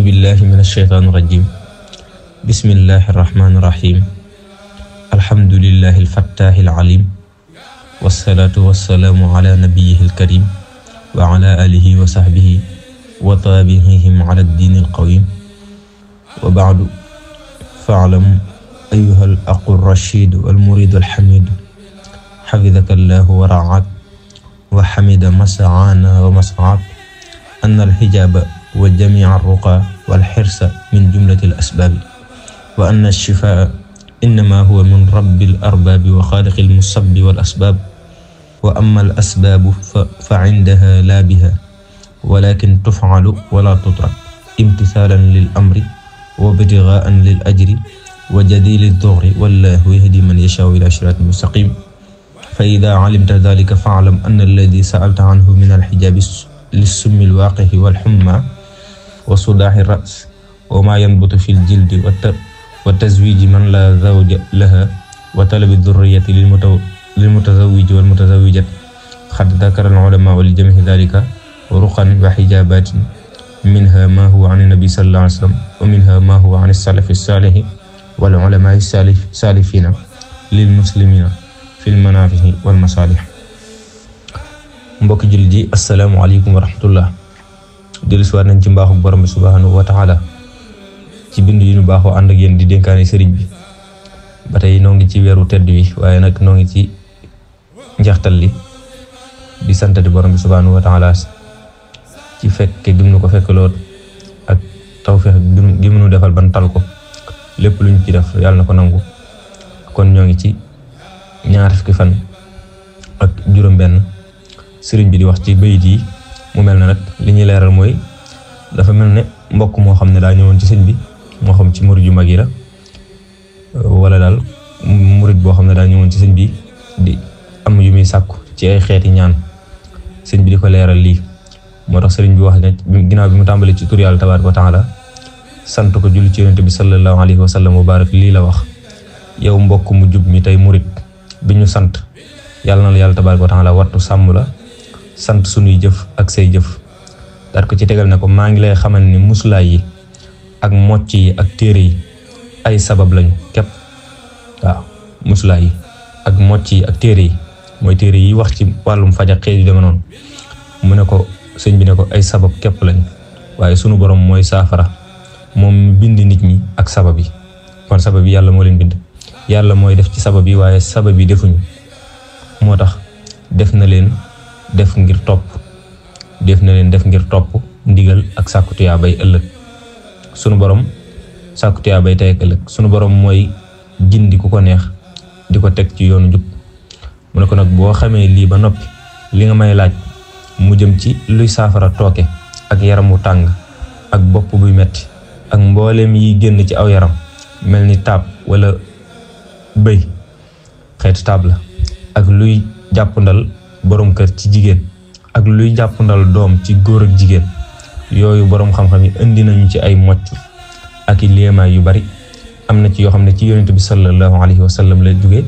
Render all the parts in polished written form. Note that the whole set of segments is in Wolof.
أعوذ بالله من الشيطان الرجيم بسم الله الرحمن الرحيم الحمد لله الفتاح العليم والصلاة والسلام على نبيه الكريم وعلى آله وصحبه وتابعيهم على الدين القويم وبعد فاعلم أيها الأخ الرشيد والمريد الحميد حفظك الله ورعاك وحمد مسعانا ومسعاك أن الحجاب وجميع الرقى والحرص من جملة الأسباب وأن الشفاء إنما هو من رب الأرباب وخالق المصب والأسباب وأما الأسباب فعندها لا بها ولكن تفعل ولا تترك امتثالا للأمر وابتغاء للأجر وجديل الثغر والله يهدي من يشاء إلى صراط مستقيم فإذا علمت ذلك فاعلم أن الذي سألت عنه من الحجاب للسم الواقع والحمى وصداع الرأس وما ينبت في الجلد وتزويج من لا زوج لها وطلب الذرية للمتزوج والمتزوجة قد ذكر العلماء لجميع ذلك رقا وحجابات منها ما هو عن النبي صلى الله عليه وسلم ومنها ما هو عن السلف الصالح والعلماء السالفين للمسلمين في المنافع والمصالح. mbokk jullit ji assalaamu alaykum wa rahmatullah. dellusiwaat nañ ci mbaaxu borom bi subhanahu wa taala ci bind yi ñu baaxoo ànd ak yéen di dénkaane sëriñ bi ba tey noo ngi ci weeru tedd wi waaye nag noo ngi ci njeextal li di santati borom bi subhanahu wa taala ci fekke gi mu ko fekkaloo ak tawfeex gi mu nu defal ban tal ko lépp luñ ci def yàlla na ko nangu. kon ñoo ngi ci ñaar fukki fan ak juróom benn sëriñ bi di wax ci bayit yi mu mel na nag li ñuy leeral mooy dafa mel ne mbokk moo xam ne daa ñëwoon ci sëñ bi moo xam ci murid yu mag yi la wala daal murid boo xam ne daa ñëwoon ci sëñ bi di am yu muy sàkku ci ay xeeti ñaan sëñ bi di ko leeral lii moo tax sëriñ bi wax ne ginnaaw bi mu tàmbali ci tur yàlla tabaaraka wa taala sant ko julli ci yonent bi sallallahu alayhi wa sallam wa barak lii la wax: yow mbokk mu jub mi tey murid bi ñu sant yàlla na la yàlla tabaaraka wa taala wattu sàmm la sant sunuy jëf ak say jëf. daat ko ci tegal ne ko maa ngi lay xamal ni musulaay yi ak mocc yi ak téere yi ay sabab lañu képp. waaw musulaay yi ak mocc yi ak téere yi mooy téere yi wax ci wàllum faj ak xeet yu deme noonu mu ne ko sëñ bi ne ko ay sabab képp lañu waaye sunu borom mooy saafara moom bind nit ñi ak sabab yi. kon sabab yi yàlla moo leen bind, yàlla mooy def ci sabab yi waaye sabab yi defuñu. moo tax def na leen def ngir topp ndigal ak sàkku tuyaabay ëllëg. sunu borom sàkku tuyaabay tey ak ëllëg. sunu borom mooy gindi ku ko neex di ko teg ci yoonu njub. mu ne ko nag boo xamee lii ba noppi li nga may laaj mu jëm ci luy saafara tooke ak yaram wu tàng ak bopp buy metti ak mbooleem yi génn ci aw yaram mel ni taab wala bëy, xeetu taab la, ak luy jàppandal borom kër ci jigéen ak luy jàppandal doom ci góor ak jigéen, yooyu borom xam-xam yi indi nañu ci ay mocc ak i léemaay yu bari. am na ci yoo xam ne ci yonent bi sallallahu alayhi wa sallam la jóge,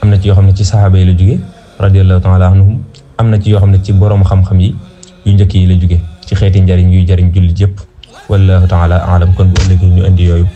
am na ci yoo xam ne ci saxaaba yi la jóge radiyallahu taala anhum, am na ci yoo xam ne ci borom xam-xam yi yu njëkk yi la jóge ci xeeti njariñ yuy jariñ jullit yëpp. wallahu taala alam. kon bu ëllëgee ñu indi yooyu.